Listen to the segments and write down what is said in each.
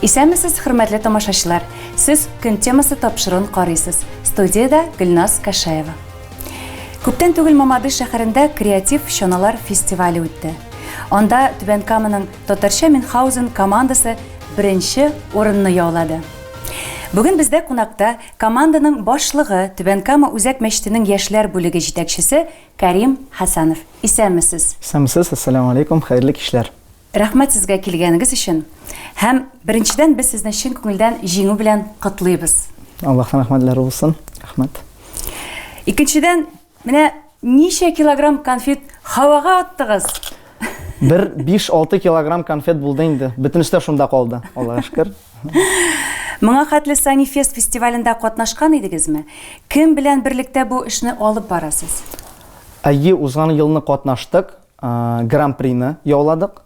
Исәнмесез, хөрмәтле тамашачылар! Сез Көн темасы тапшыруын карыйсыз. Студиядә Гөлназ Кашаева. Күптән түгел Мамадыш шәһәрендә креатив чаналар фестивале үтте. Анда Түбән Каманың Татарча Мюнхгаузен командасы беренче урынны яулады. Бүген бездә кунакта команданың башлыгы, Түбән Кама үзәк мәчетенең яшьләр бүлеге җитәкчесе Кәрим Хәсәнов. Исәнмесез! Исәнмесез, әссәламү алейкум, хәерле кичләр! Рәхмәт сезгә килгәнегез өчен. Һәм беренчедән без сезне чын күңелдән җиңү белән котлыйбыз. Аллаһның рәхмәтләре булсын. Рәхмәт. Икенчедән, менә ничә килограмм конфет һавага аттыгыз? Бер 5-6 килограмм конфет булды инде. Бөтенесе дә шунда калды, Аллага шөкер. Моңа хәтле Санифест фестивалендә катнашкан идегезме? Кем белән берлектә бу эшне алып барасыз? Әйе, узган елны катнаштык. Гран-прины яуладык.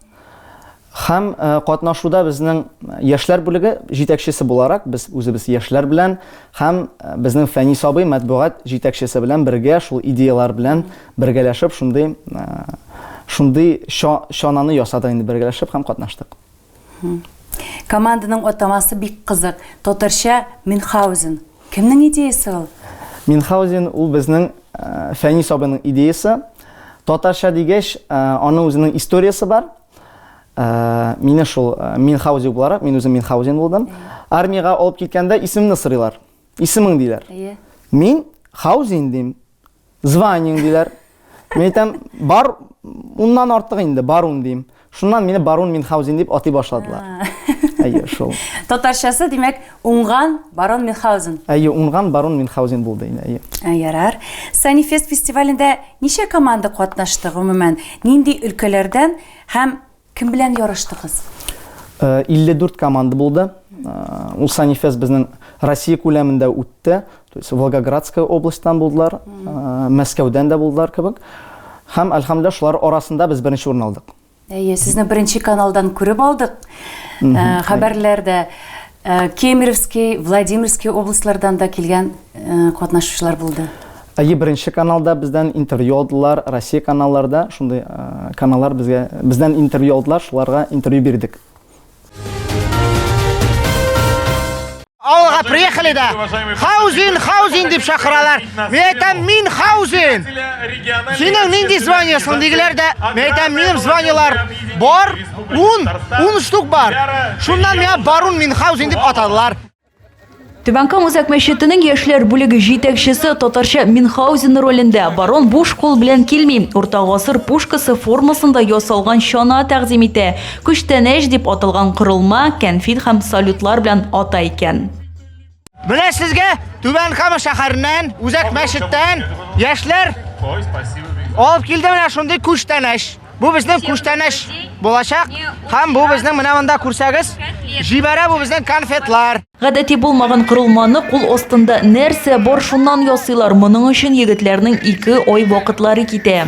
Һәм катнашуда безнең яшьләр бүлеге җитәкчесе буларак, без үзебез яшьләр белән һәм безнең Фәнис абый матбугат җитәкчесе белән бергә шул идеялар белән бергәләшеп шундый шундый чананы ясадык инде бергәләшеп һәм катнаштык. Команданың атамасы бик кызык. Татарча Мюнхгаузен. Кемнең идеясе ул? Мюнхгаузен ул безнең э, Фәнис абыйның идеясе. Татарча дигәч, э, аның үзенең историясе бар. Э, мине шул Мюнхгаузен буларак, мин үзем Мюнхгаузен булдым. Армиягә алып киткәндә исемне сорыйлар. Исемең диләр. Мин Хаузин дим. Званиең диләр. Мин әйтәм, бар уннан артык инде, барун дим. Шуннан мине барун Мюнхгаузен дип атый башладылар. Әйе, шул. Татарчасы, димәк, уңган барон Мюнхгаузен. Әйе, уңган барон Мюнхгаузен булды инде, әйе. Ә, ярар. Санифест фестивалендә ничә команда катнашты гомумән? Нинди өлкәләрдән һәм Кем белән ярыштыгыз? 54 команда булды. Ул Санифест безнең Россия күләмендә үтте. То есть Волгоградская областьтан булдылар, Мәскәүдән дә булдылар кебек. Һәм, әлхәмдүлилләһ, шулар арасында без беренче урын алдык. Әйе, сезне беренче каналдан күреп алдык. Хәбәрләрдә Кемеровский, Владимирский областьлардан да килгән катнашучылар булды. Әйе, беренче каналда бездән интервью алдылар, Россия каналларда шундый каналлар безгә бездән интервью алдылар, шуларга интервью бирдек. Авылга приехали да, Хаузин, Хаузин дип чакыралар. Мин әйтәм, мин Хаузин. Синең нинди званиесың дигеләр дә, мин әйтәм, минем званиелар бар, 10, 10 штук бар. Шуннан миңа барон Минхаузин дип атадылар. Түбән Кама үзәк мәчетенең яшьләр бүлеге җитәкчесе татарча Мюнхгаузен ролендә. Барон буш кул белән килми. Урта гасыр пушкасы формасында ясалган чана тәкъдим итә. Күчтәнәч дип аталган корылма кәнфит һәм салютлар белән ата икән. Менә сезгә Түбән Кама шәһәреннән, үзәк мәчеттән яшьләр алып килде менә шундый күчтәнәч. Бу безнең күчтәнәч булачак. Һәм бу безнең менә монда күрсәгез, җибәрә бу безнең конфетлар. Гадәти булмаган корылманы кул астында нәрсә бар шуннан ясыйлар. Моның өчен егетләрнең ике ай вакытлары китә.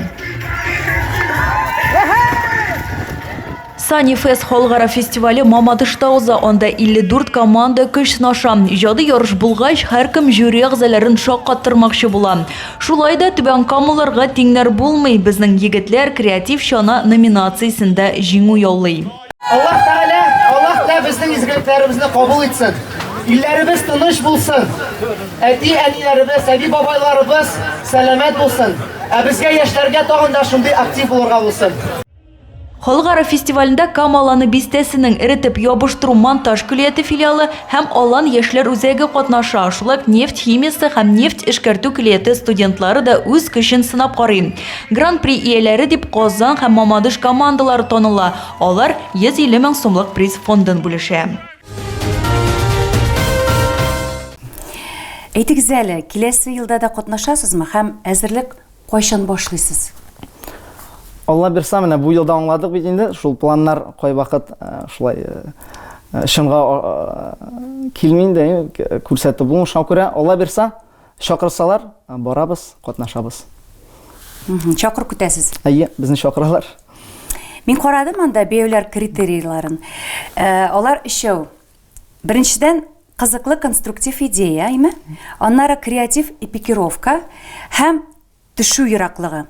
Сани Фест халыкара фестивале Мамадышта уза, анда 54 команда көч сынаша. Иҗади ярыш булгач, һәркем жюри әгъзаларын шаккаттырмакчы була. Шулай да Түбән Камаларга тиңнәр булмый, безнең егетләр креатив чана номинациясендә җиңү яулый. Аллаһ Тәгалә, Аллаһ та безнең изгелекләребезне кабул итсен. Илләребез тыныч булсын. Әти-әниләребез, әби-бабайларыбыз сәламәт булсын. Ә безгә яшьләргә тагын да шундый актив булырга булсын. Халыкара фестивалендә Кама Аланы бистәсенең эретеп ябыштыру монтаж көллияте филиалы һәм Алан яшьләр үзәге катнаша. Шулай ук нефть химиясе һәм нефть эшкәртү көллияте студентлары да үз көчен сынап карый. Гран-при ияләре дип Казан һәм Мамадыш командалары таныла. Алар 150 мең сумлык приз фондын бүлешә. Әйтегез әле, киләсе елда да катнашасызмы һәм әзерлек Кайчан башлыйсыз? Алла бирса, менә бу елда аңладык бит инде, шул планнар кайвакыт э, шулай э, э, чынга килми инде, күрсәтеп булмый. Шуңа күрә Алла бирса, чакырсалар, барабыз, катнашабыз. Чакыру көтәсез? Әйе, безне чакыралар. Мин карадым анда бәяләр критерийларын. Алар өчәү. Беренчедән, кызыклы конструктив идея, әйме? Аннары креатив эпикировка һәм төшү ераклыгы.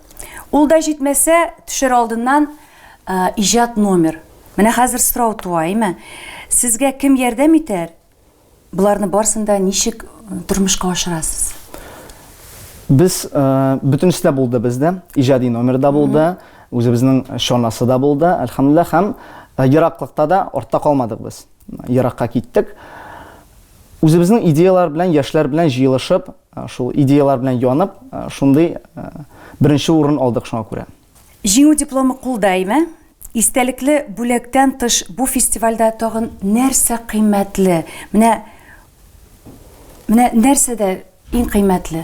Ул да җитмәсә, төшер алдыннан иҗат номер. Менә хәзер сорау туа, әйме? Сезгә кем ярдәм итәр? Боларны барысын да ничек тормышка ашырасыз? Без бөтенесе дә булды бездә. Иҗади номер да булды, үзебезнең чанасы да булды, әлхәмдүлилләһ, һәм ераклыкта да артта калмадык без. Еракка киттек. Үзебезнең идеялар белән, яшьләр белән җыелышып, шул идеялар белән янып, шундый беренче урын алдык шуңа күрә. Җиңү дипломы кулда, әйме? Истәлекле бүләктән тыш бу фестивальдә тагын нәрсә кыйммәтле? Менә менә нәрсәдә иң кыйммәтле?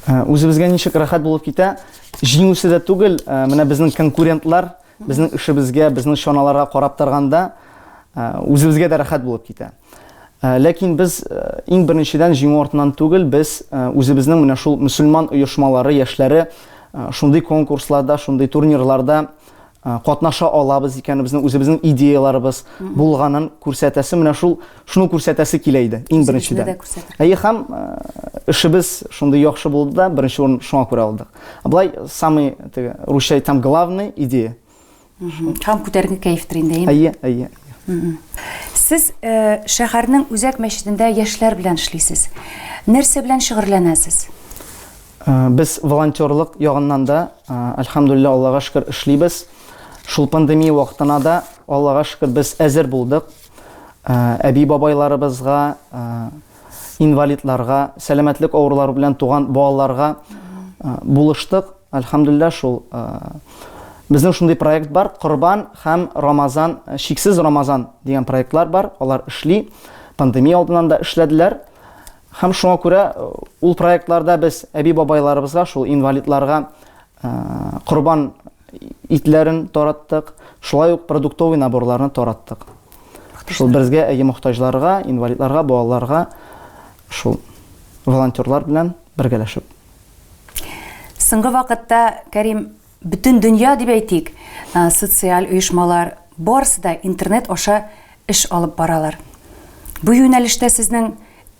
Үзебезгә ничек рәхәт булып китә, җиңүсе дә түгел, менә безнең конкурентлар безнең эшебезгә, безнең чаналарга карап торганда, үзебезгә дә рәхәт булып китә. Ләкин без иң беренчедән җиңү артыннан түгел, без үзебезнең менә шул мөселман оешмалары, яшьләре шундый конкурсларда, шундый турнирларда катнаша алабыз икәнебезне, үзебезнең идеяларыбыз булганын күрсәтәсе, менә шул шуны күрсәтәсе килә иде иң беренчедән. Әйе, һәм эшебез шундый яхшы булды да, беренче урын шуңа күрә алдык. Болай самый теге русча әйтсәм главный идея. Һәм күтәренке кәефтер инде, әйеме? Әйе, әйе. Сез шәһәрнең үзәк мәчетендә яшьләр белән эшлисез. Нәрсә белән шөгырьләнәсез? Без волонтерлык ягыннан да, әлхәмдүлилләһ, Аллага шөкер, эшлибез. Шул пандемия вакытына да, Аллага шөкер, без әзер булдык. Әби-бабайларыбызга, инвалидларга, сәламәтлек авырулары белән туган балаларга булыштык. Әлхәмдүлилләһ, шул безнең шундый проект бар, Корбан һәм Рамазан, чиксез Рамазан дигән проектлар бар, алар эшли. Пандемия алдыннан да эшләделәр. Һәм шуңа күрә ул проектларда без әби-бабайларыбызга, шул инвалидларга корбан итләрен тараттык, шулай ук продуктовый наборларны тараттык. Шул безгә әйе мохтаҗларга, инвалидларга, балаларга шул волонтерлар белән бергәләшеп. Соңгы вакытта, Кәрим, Бөтен дөнья дип әйтик, социаль оешмалар, барысы да интернет аша эш алып баралар. Бу юнәлештә сезнең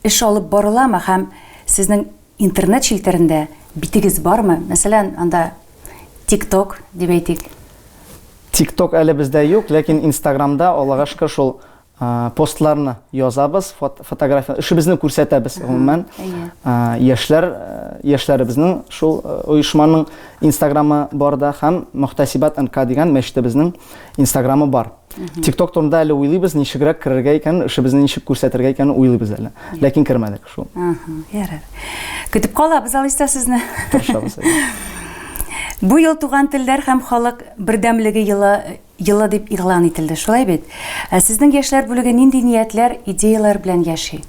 эш алып барыламы һәм сезнең интернет челтәрендә битегез бармы? Мәсәлән, анда TikTok дип әйтик. TikTok әле бездә юк, ләкин Инстаграмда, Аллага шөкер, шул Постларны язабыз, фотография, эшебезне күрсәтәбез гомумән. Яшьләр, яшьләребезнең шул оешманың Инстаграмы бар да һәм Мөхтәсибәт НК дигән мәчетебезнең Инстаграмы бар. ТикТок турында әле уйлыйбыз, ничегрәк керергә икәнен, эшебезне ничек күрсәтергә икәнен уйлыйбыз әле. Ләкин кермәдек шул. Ярар. Көтеп калабыз алайса сезне. Тырышабыз. Бу ел туган телләр һәм халык бердәмлеге елы Елы дип игълан ителде, шулай бит? Ә сезнең яшьләр бүлеге нинди ниятләр, идеяләр белән яши?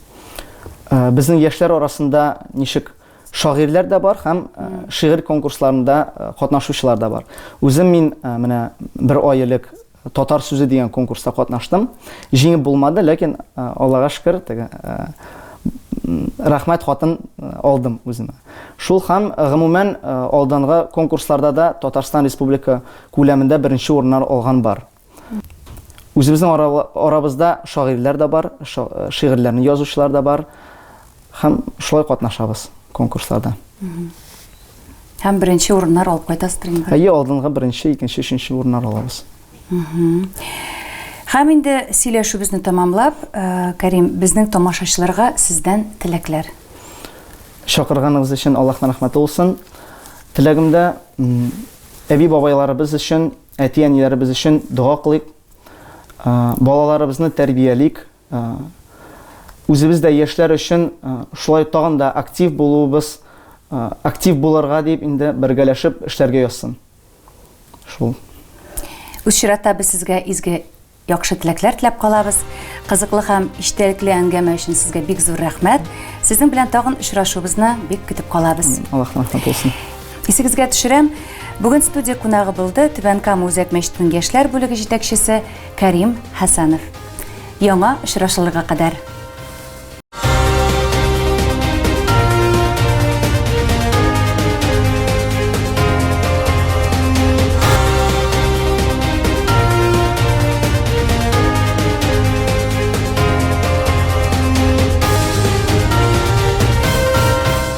Э, безнең яшьләр арасында ничек шагыйрьләр дә бар һәм э, шигырь конкурсларында э, катнашучылар да бар. Үзем мин менә бер ай элек Татар сүзе дигән конкурста катнаштым. Җиңеп булмады, ләкин Аллага шөкер, теге рәхмәт хатын алдым үземә. Шул һәм гомумән алдангы конкурсларда да Татарстан Республика күләмендә беренче урыннар алган бар. Үзебезнең арабызда шагыйрьләр дә бар, шигырьләрне язучылар да бар. Һәм шулай катнашабыз конкурсларда. Һәм беренче урыннар алып кайтасыздыр инде. Әйе, алдынгы беренче, икенче, өченче урыннар алабыз. Һәм инде сөйләшүебезне тәмамлап, Кәрим, безнең тамашачыларга сездән теләкләр. Чакырганыгыз өчен Аллаһның рәхмәте булсын. Теләгемдә Әби-бабайларыбыз өчен, әти-әниләребез өчен дога кылыйк. Балаларыбызны тәрбиялик. Үзебез дә яшьләр өчен шулай тагын да актив булуыбыз, актив булырга дип инде бергәләшеп эшләргә язсын. Шул. Үз чиратта без сезгә изге Яхшы теләкләр теләп калабыз. Кызыклы һәм эчтәлекле әңгәмә өчен сезгә бик зур рәхмәт. Сезнең белән тагын очрашуыбызны бик көтеп калабыз. Аллаһның рәхмәте булсын. Исегезгә төшерәм, бүген студия кунагы булды Түбән Кама үзәк мәчетенең яшьләр бүлеге җитәкчесе Кәрим Хәсәнов. Яңа очрашуларга кадәр.